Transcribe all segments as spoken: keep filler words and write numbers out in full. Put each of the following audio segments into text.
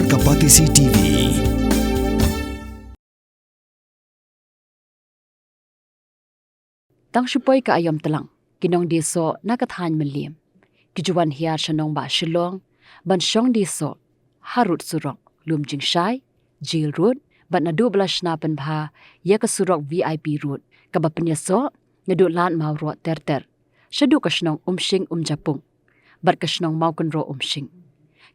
Ka Batesi T V. Tang shu poi ka aïom tlang, ki nongdie soh na ka thaiñ Mylliem ki ju wan hiar sha nongbah Shillong ban shong die soh harud surok Lumjingshai, Jail Road, bad naduh ba la shna pynbha ïa ka surok V I P Road kaba pynïasoh naduh Lad Mawroh ter ter shaduh ka shnong Umshing Umjapung bad ka shnong Mawkynroh Umshing.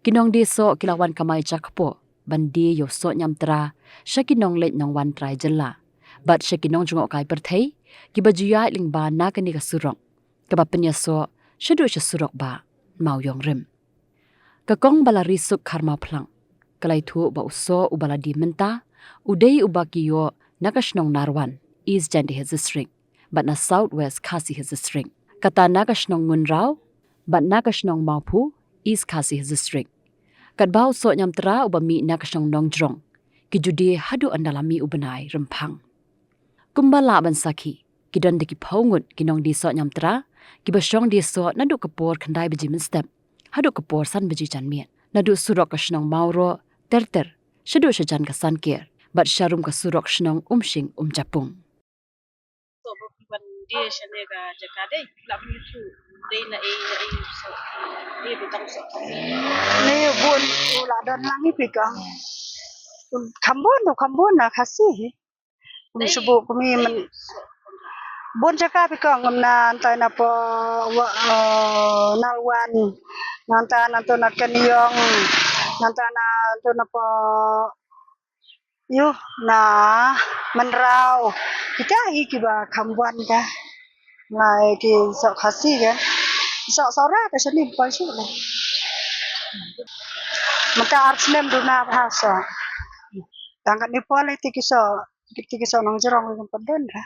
Ki nongdie soh ki la wan kamai jakpoh ban die ïa u soh ñiamtra sha ki nongleit nongwan trai jylla bad sha ki nongjngohkai pyrthei kiba ju ïaid lyngba na kane ka surok kaba pynïasoh shaduh sha surok bah Mawiong Rim. Ka kong ba la ri suk Kharmawphlang ka la ïathuh ba u soh uba la die mynta u dei uba ki ïoh na ka shnong Narwan, East Jaintia Hills District, bad na South West Khasi Hills District, kata na ka shnong Ngunraw bad na ka shnong Mawphu, East Khasi Hills District. Katba u soh ñiamtra uba mih na ka shnong Nongjrong ki ju die haduh ynda la mih u bnai Rymphang. Kumba lah ban sakhi, ki don da ki phew ngut ki nongdie soh ñiamtra kiba shong die soh naduh ka por khyndai baje mynstep haduh ka por san baje janmiet naduh surok ka shnong Mawroh ter ter shaduh shajan ka Sanker bad sharum ka surok shnong Umshing Umjapung. Soh ba ki wan die shane ka jaka dei la myntu dei na ei na ei soh die ba tang soh kami. Ni bun u la don lang i pika. Kham bun u kham bun na Khasi hi. Kum subu kumi men bun jaka pika ngam na antai na po wa eh, Nalwan nanta nanto na Kenyong nanta na anto na po yu na Mynraw kita hi kiba kham wan ka. Ngai ki soh Khasi ka soh soh ra ka shani pa shu la. Mata ar snem duna ba soh. Tang kat ni pole ti ki soh ti ki soh Nongjrong ki padon ra.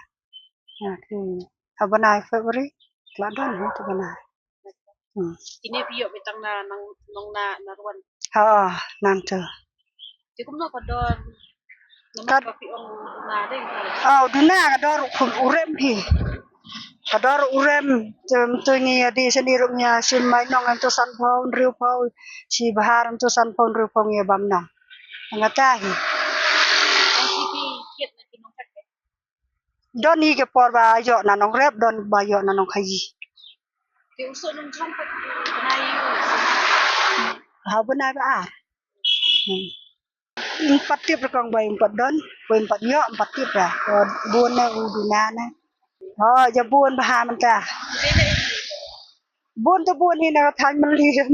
Ha bnai February la don ha tu bnai. Hmm. Kine phi ïoh bitang na nang nong na Narwan. Ha, nang tu. Ti kumno ka dor. Kat ka phi ong na dei. Oh, duna ka dor khum urem hi. Ka dor urem tem tu ngi adi seni ruk nya sim mai nong antu san pau riu pau si bahar antu san pau riu pau ngi bam nong. Ngata hi. Don hi ka por ba ïoh na nong rep don ba ïoh na nong khayi. Te u soh nong jong pat bnai yu. Ha bnai ba ar. Hmm. Empat tip rekong ba empat don, ba empat ïoh empat tip ba. Bun na u duna na. Oh, ja bun ba ha menta. Bun tu bun hi na ka thaiñ Mylliem.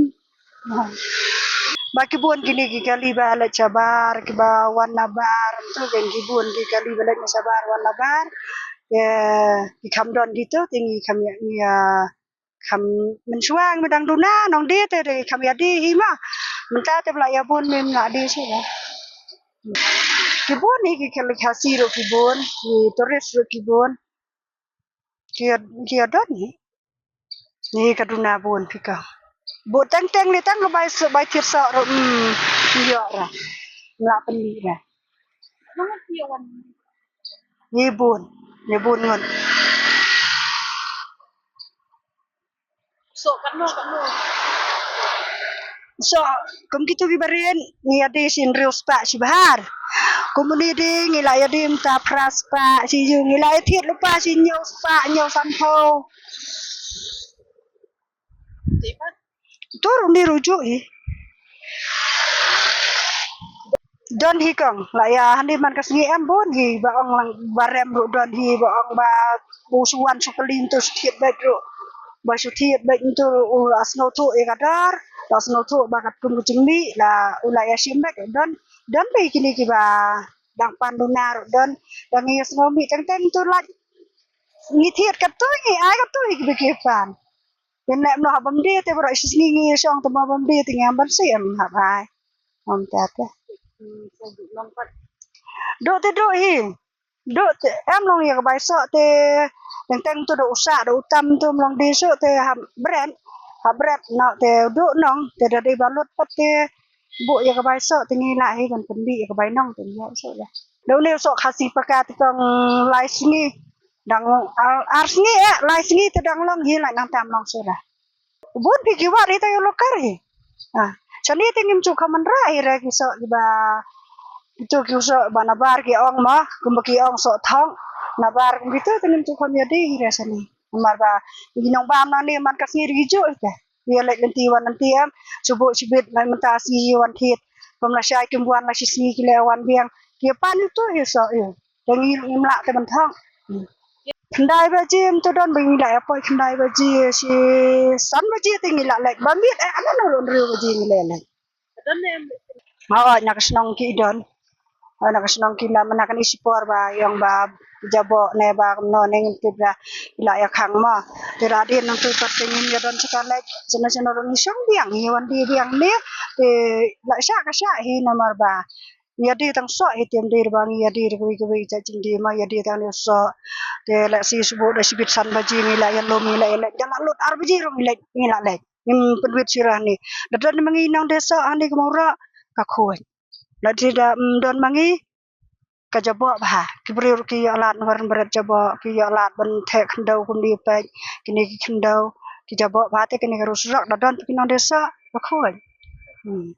Ba ki bun kini ki kali ba leit shabar kiba wan na bar tu ken ki bun ki kali ba leit na shabar wan na bar. Ye ki kham don ki tu ti ngi kham ïa ngi ïa kham mynshuwa ngi dang duna nong die te te kham ïa die hi ma. Mynta te ba la ïa bun mim na die shu ba. Ki bun hi ki kali Khasi ro ki bun ki tourist ro ki bun. Ki ki don hi. Ni ka duna bun phi ka. Bu teng teng ni teng ka bai su bai thir so ro mm yo ra. Nga pen ni ra. Ni bun ni bun ngun. So kano kano. So kum kitu ki barin ngi adi sin riu spa si bahar. Kum ni di ngi la adi mta pra spa si yu ngi la adi lupa si nyau spa nyau san pau. Tur ni rujuk hi. Don hi kong la ya hani man ka sngi em bun hi ba ong lang ba rem ru don hi ba ong ba bu suan su kalin tu su thiet bet ru ba su thiet bet tu u la sngew tu e ka dar la sngew tu ba kat kum ku jingmi la u la ya sim bet don don ba kini ki ba dang pan duna ru don ba ngi ya sngew mi teng teng tu la ngi thiet kat tu ngi ai kat tu hi ki ba ki pan. Ynne mno ha bam die te bro isi sngi ngi shong te ma bam die te ngi am ban si am ha bai. Am ta te. Do te do hi. Do te em long ya ka bai so te. Teng teng tu do usa do utam tu mlong die so te ha bret. Ha bret no te do nong te da dei balut pat te. Bu ya ka bai so te ngi la hi ban pynbi ya ka bai nong te ngi so ya. Do ne so Khasi paka te kong lai sngi. Dang ar, ar sngi eh lai sngi te dang long hi lai nang tam long sura. Bun phi ki wat ita yo lokar hi. Ah, Shane te ngim ju kham wanrah hi re ki soh kiba, kito ki soh ba nabar ki ong mo, kumba ki ong soh thong. Nabar kum kito te ngim ju kham ïadei hi re shane. Namar ba ki nongbam nangne man ka sngi ruh ki juh hi te. Ïa leit lynti wan lynti em, shu buh shibit, leit mynta sngi ïa wan thied. Bym la shai kim wan, la shisngi ki leh wan biang. Ki pan ïa to ïa soh ïa. Te ngi ngim lah te ban thang. Khyndai baje em to don ba ngi lah ïa poi, khyndai baje shi san baje te ngi lah leit. Ba miet eh, ano no ruh hynriew baje ngi leh leit. Hooid, na ka shnong ki don. Hooid, na ka shnong ki la, na kane shipor ba ïong ba jaboh ne ba kumno ne ngim tip ba la ïa khang mo. Te la dien nangtu pat te ngim ïa don sha ka leit. Shano shano ruh ngi shong biang, ngi wan die biang ne. Te la shah ka shah hi namar ba ngi ïa die tang soh hi, te ym dei ba ngi ïa die da kawei kawei jait jingdie mo, ïa die tang ne soh. Te la shi shu buh da shibit san baje ngi la ïa lum, ngi la ïa leit. Da la lut ar baje ruh ngi leit, ngi la leit. Ngim pynwit shuh ra ne. Da don ma ngi nongdie soh hangne ka Mawroh ka khuid. Lada da, mm, don ma ngi ka jaboh bha. Ki briew ruh ki ïoh lad, nongwei nongbarit jaboh, ki ïoh lad ban theh khyndew kumne peit. Kine ki khyndew ki jaboh bha, te kine ka ruh surok, da don ki nongdie soh ka khuid. Hmm.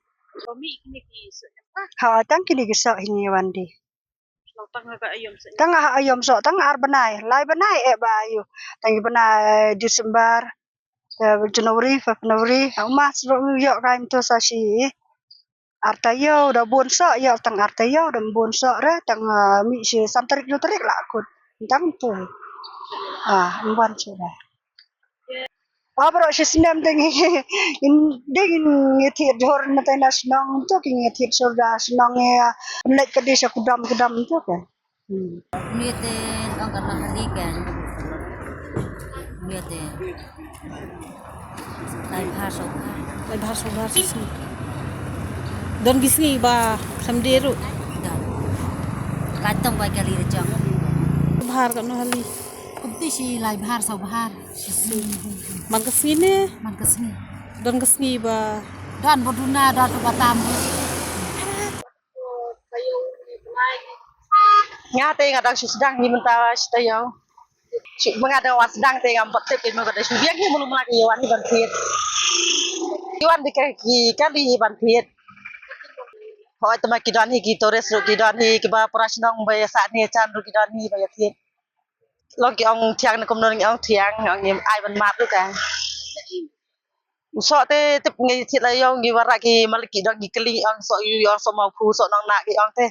Ha, tang kine ki soh hi ngi wan die. Tang ha aïom soh, tang ar bnai, lai bnai eh ba ïoh. Tang ki bnai December, eh, January, February, ha u March ruh ïoh kai mynta sa shi ar taïew da bun soh, ïoh tang ar taïew da bun soh re, tang, eh, mih shi san tarik, hynñiew tarik la kut. Tang to. Ah, ym wan shuh re. Ba baroh shi snem dang in, dang in ngi thied jhur na tai na shnong to, ki ngi thied sur da shnong ngi, eh, leit ka die sha kudam kudam to ke. Hmm. Ngi te ong ka Nohali ke. Ngi te. Lai bhar saw bhar. Lai bhar saw bhar shi sngi. Don ki sngi ba khlem die ruh. Don. Lai tang ba ka li re jong. Bhar ka Nohali. Kumti shi lai bhar saw bhar. Man ka sngi ne? Man ka sngi. Don ka sngi ba. Don ba duna, don ba tam. Nga te nga dang shu sdang hi mynta shi taïew. Shu ma nga dang wan sdang te ngam pat tip mo ka dei shu biang hi, mulu mala ki wan hi ban thied. Ki wan di ka ki kali hi ban thied. Hooid, te ma ki don hi ki tourist ruh ki don hi, kiba para shnong ba ïa sah ne chan ruh ki don hi ba ïa thied. Long ki ong thiang ne kumno ngi ong thiang, ong ngi ai ban mad ruh ka. U soh te tip ngi thied la ïoh, ngi wanrah ki malik ki don ki kylli ong soh ïoh, ong soh mawphu, soh nongnah ki ong te.